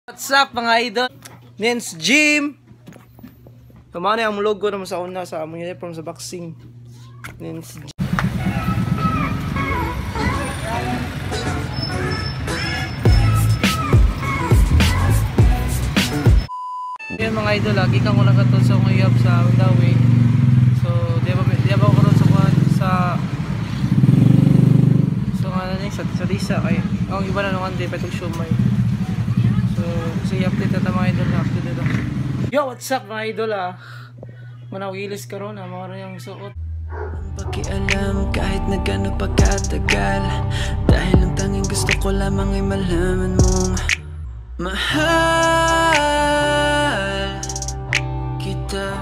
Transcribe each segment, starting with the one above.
What's up, mga idol? Nens Gym! Kamana ang logo naman sa una sa among uniform sa boxing. Nens Gym. Yan, mga idol, lagi kang ulang katol sa akong sa Undawi. So, di ba ko ron sa kuan sa so nga na sa Disa kay ang iba na nung andi pa itong siomay. So, sige, update na mga idol na update ito. Yo, what's up, mga idol ah? Manawilis karon ah, mga rin yung suot. Pakialam kahit na gano'n pa katagal. Dahil ang tanging gusto ko lamang ay malaman mong mahal kita.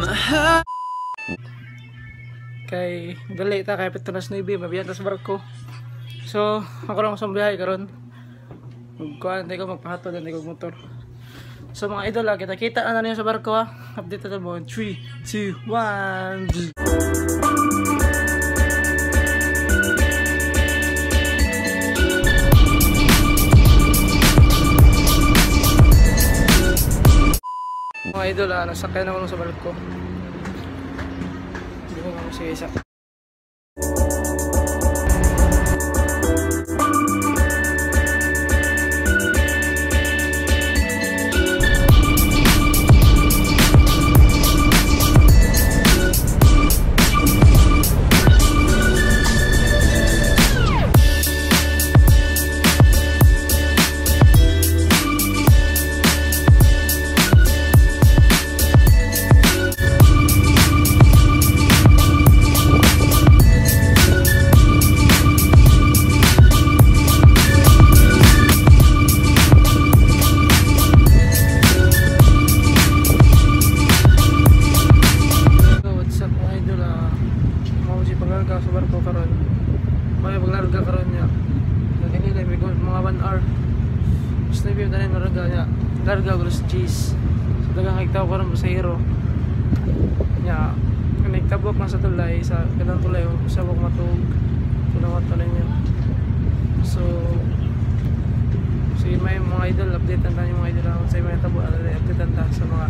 Mahal. Kay dali ta kay Petronas 9 mabiyan ta sa barko. So, ako lang sa biyahe karon. Magkuan ko magpahatod ko motor. So mga idol, ah, kita-kita na niyo sa barko ah. Update na mo. 3, 2, 1. Mga idol, ah, nasakyan ako sa barko. Hindi ko nga sige isa. Larga gulos cheese. So daghang hektaw karon pasahero. Nya nagtabok man sa tulay sa kanang tulay sa wag matug. So nawat na ninyo. So sige may mga idol, update ta yung mga idol ako sa mga tabo, update ta sa mga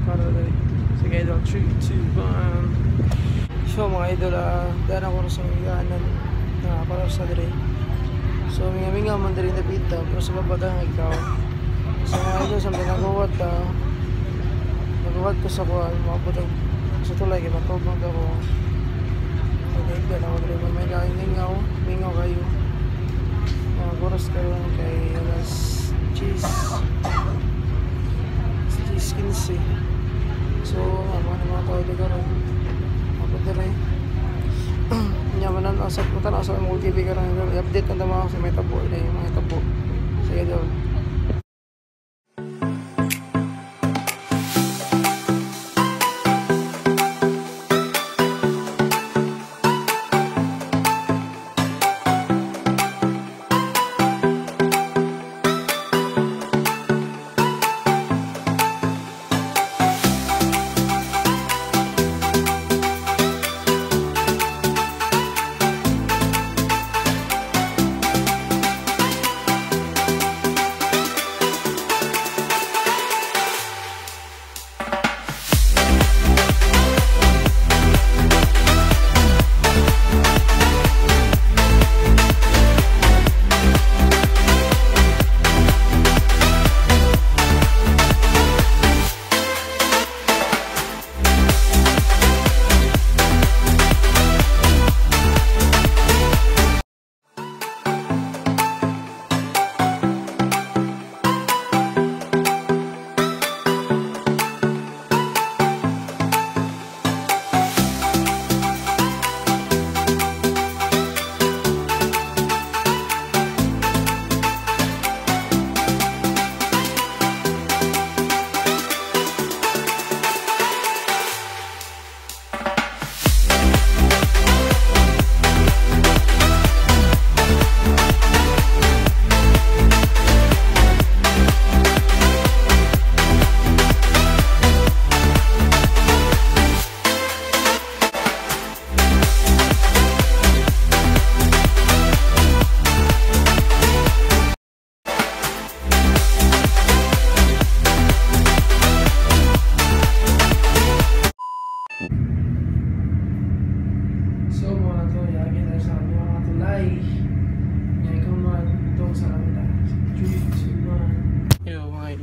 para dali. Sige idol, 3, 2, 1. So mga idol, daan ako sa iganan na para sa dire. So mingamingaw man diri na pita pero sa baba daghang ikaw. So mga idol, sa nagawa ta, nagawa ko sa kuan, maabot sa tulay kay matubang ako. Nagigda na ako diri, may mingaw, mingaw kayo. Mga oras karon kay alas 10:15. So amo na mga tao diri karon. Abot diri. Nya man ang sa putan sa mga TV karon, i-update na mga sa may tabo, yung mga tabo. Sige idol.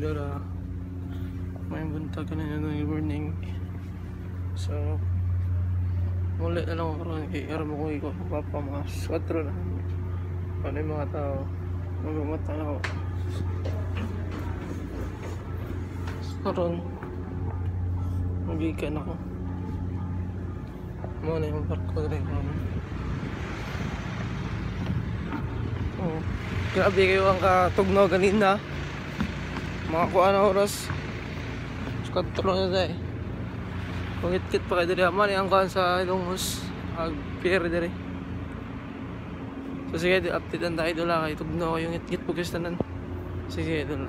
Idol, may buntag ka na ng morning. So, muli na lang ako karon kay aron mo ko ikaw papa mga 4 na. Ano yung mga tao? Magmata na ako. Karon, magikan ako. Mo na yung barko diri ko. Oh, grabe kayo ang katugnaw ganina. Mga kuan na oras. 4 na tayo. Pangit-kit pa kayo diri. Man ang kuan sa Ilongos. Ag pier diri. So sige, update lang tayo idol kay tugnaw yung ngit-ngit po guys tanan. Sige idol.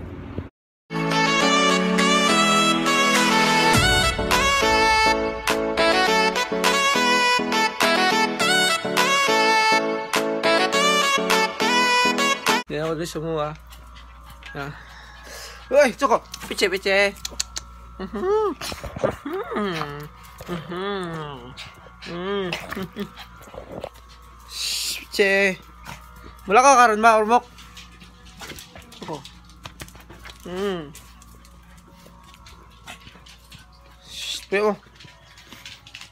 Hindi ako dito semua. Nah. Woi, cukup. Pice, pice. Pice. Mula ka karon ba, urmok? Cukup. Pero.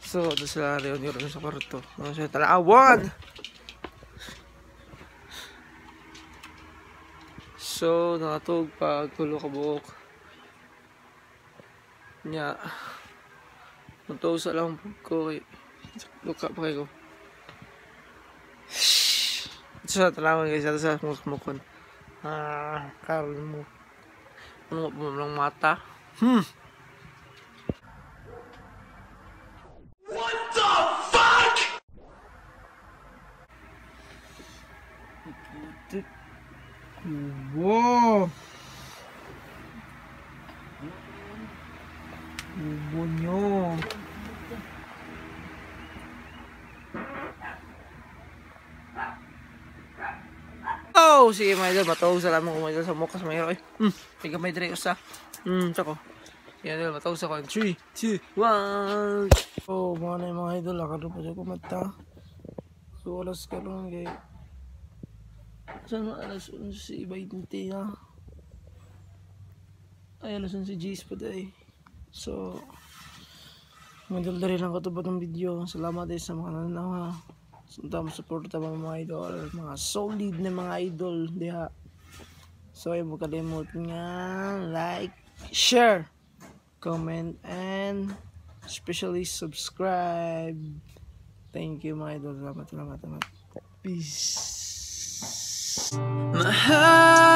So, doon sila rin sa kwarto. Ano siya talawan. So, nakatug pag tulo ka buok. Nya. Matuog sa lang ko kay luka pa kay ko. Ito sa talawan guys, ito sa mukmukon. Ah, karon mo. Ano mo lang mata? What the fuck? Wow! Kubo nyo. Oh, sige mga idol, matawag sa lamang ko mga idol sa mukha sa mga idol. May gamay dire usa. Tsako. Sige idol, matawag sa ko. 3, 2, 1. Oh, mga na yung mga idol, akaroon pa siya kumata. So, alas karoon kay saan alas 11:20 na. Ay, alas 11:10 pa tayo. So, madaldari lang katubad ng video. Salamat din sa mga nananaw ha. Sunta mo suporta mga idol. Mga solid na mga idol diha. So, ay mo kalimot nga like, share, comment, and especially subscribe. Thank you mga idol. Salamat, salamat, salamat. Peace. Mahal.